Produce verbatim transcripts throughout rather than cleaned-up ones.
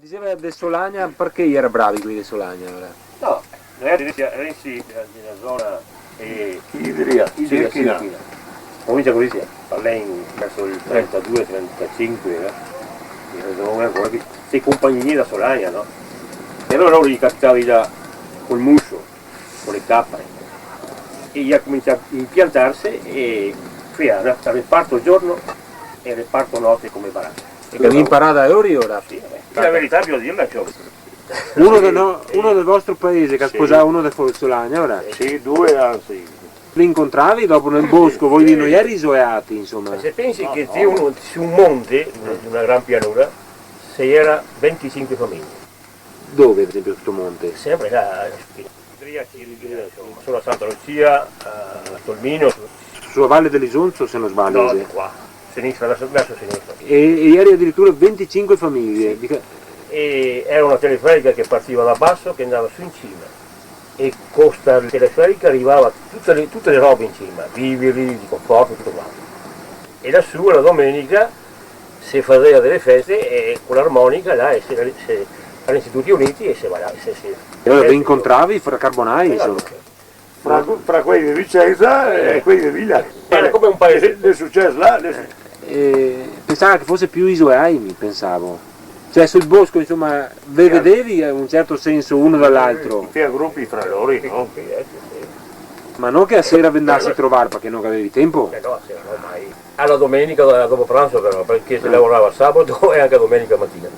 Diseva de Solagna, parché i era bravi quei de Solagna, alora? No, no, Renzi, Renzi, eh, nela zona, eh, Idria, Idria, Idria. Comincia cusì, sì. Parlè in, verso el trentadue, trentasinque, eh. Era zona ancora che, ste compagnie da Solagna, no? E alora lori i capitava là col muso, co le capre, e i ga comincià a impiantarse e fea reparto giorno e reparto note come baraca. E che i ga imparà da lori, alora? Sì, vabè. La verità, bisogna dirla, ciò. Uno de, no, uno del vostro paese che ga sposà uno de Solagna, alora? Sì, due anzi. Li incontravi dopo nel bosco, voi lì no i era isoeati, insoma. Ma se pensi che ti uno, su un monte, una gran pianura, se era ventisinque famiglie. Dove, per esempio, su sto monte? Sempre là, insoma, solo a Santa Lucia, a Tolmino. Sulla Valle dell'Isonzo, se non sbaglio, no, sì. Qua, sinistra, verso, verso sinistra. E, e ieri addirittura venticinque famiglie. Sì. Di che... E era una teleferica che partiva da basso, che andava su in cima. E co sta teleferica arrivava tutte le, tutte le robe in cima, viveri, di conforto, tutto quanto. E lassù, la domenica, se faseva dele feste e co l'armonica là e se, se, se, tuti uniti e se va là, se, se... E alora ve incontravi fra carbonai, insoma? Fra, fra quei de Vicenza e quei de Vila. Era come un paese. L'è suceso là, l'è su- Eh, pensavo che fosse più isoeai, mi pensavo. Cioè, sul bosco, insoma, ve vedevi, eh, in un certo senso, uno dall'altro. I fea grupi fra lori, no? Sì, sì, sì. Ma no che a sera ve andasi a trovar, parché no gavevi tempo. Eh no, a sera no, mai. A la domenica, eh, dopo pranzo però, parché se lavorava sabato e anca domenica matina.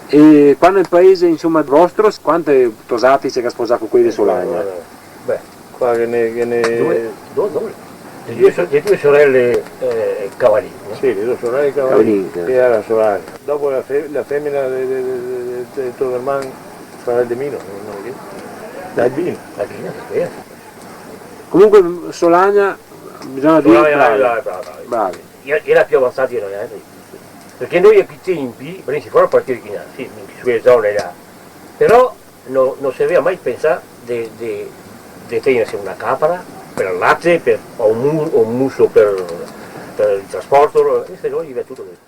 E qua nel paese, insoma, vostro, quante tosati se ga sposà co quei de Solagna? Eh, beh, qua ghe n'è, ghe n'è... Due, do-, due. Le due so-, le due sorele, eh, Cavallin, no? Sì, le due sorele Cavallin, Cavallin, sì. Che era Solagna. Dopo la fe-, la femena de, de, de, de, de to erman, sorela de Mino, no, no, chi? D'Albino. D'Albino, sì. Comunque, Solagna, bisogna dire, Solagna, bravi. Bravi, bravi, bravi. Bravi. I-, i era più avanzati che noi, eh, parché noi a quei tempi, vegnesi fora a partire chi, sì, in quele zone là, però no, no se gaveva mai pensà de, de, de tegnerse una capra per el late, per, o un mu-, o un muso per, per el trasporto, e se no i gaveva tuto questo.